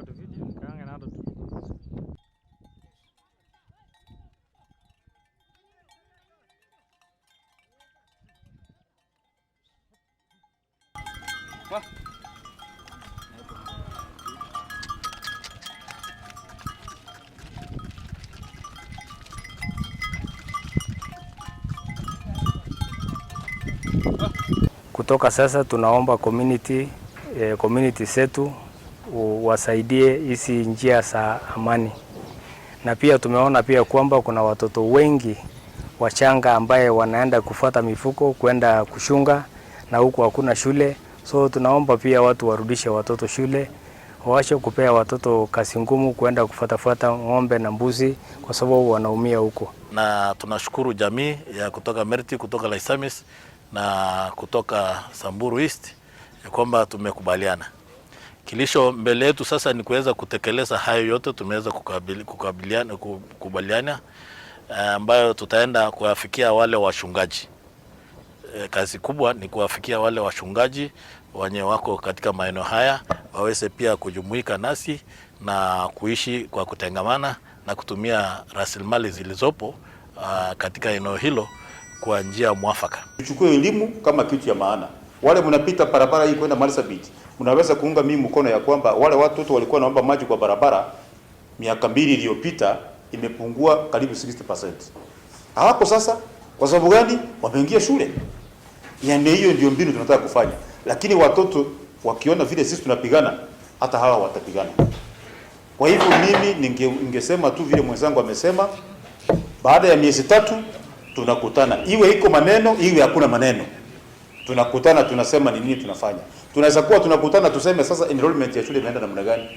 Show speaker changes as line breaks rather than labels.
Record video kaange nado tu.
Kutoka sasa tunaomba community zetu wasaidie hizi njia za amani, na pia tumeona pia kwamba kuna watoto wengi wachanga ambaye wanaenda kufuata mifuko kwenda kushunga na huku hakuna shule, so tunaomba pia watu warudishe watoto shule, waache kupea watoto kazi ngumu kwenda kufuatafuata ng'ombe na mbuzi kwa sababu wanaumia huko.
Na tunashukuru jamii ya kutoka Merti, kutoka Laisamis na kutoka Samburu East ya kwamba tumekubaliana. Kilicho mbele yetu sasa ni kuweza kutekeleza hayo yote tumeweza kukubaliana, ambayo tutaenda kuwafikia wale wachungaji. Kazi kubwa ni kuwafikia wale wachungaji wenye wako katika maeneo haya waweze pia kujumuika nasi na kuishi kwa kutengamana na kutumia rasilimali zilizopo katika eneo hilo kwa njia mwafaka.
Tuchukue elimu kama kitu ya maana. Wale mnapita barabara hii kwenda Marsabit, mnaweza kuunga mimi mkono ya kwamba wale watoto walikuwa naomba maji kwa barabara miaka 2 iliyopita imepungua karibu 60%. Hawako sasa kwa sababu gani? Wameingia shule. Yaani hiyo ndio mbinu tunataka kufanya. Lakini watoto wakiona vile sisi tunapigana, hata hawa watapigana. Kwa hivyo mimi ningesema tu vile mwenzangu amesema, baada ya miezi 3 tunakutana. Iwe iko maneno, iwe hakuna maneno. Tunakutana tunasema ni nini tunafanya. Tunaweza kuwa tunakutana tuseme sasa enrollment ya shule imeenda namna gani?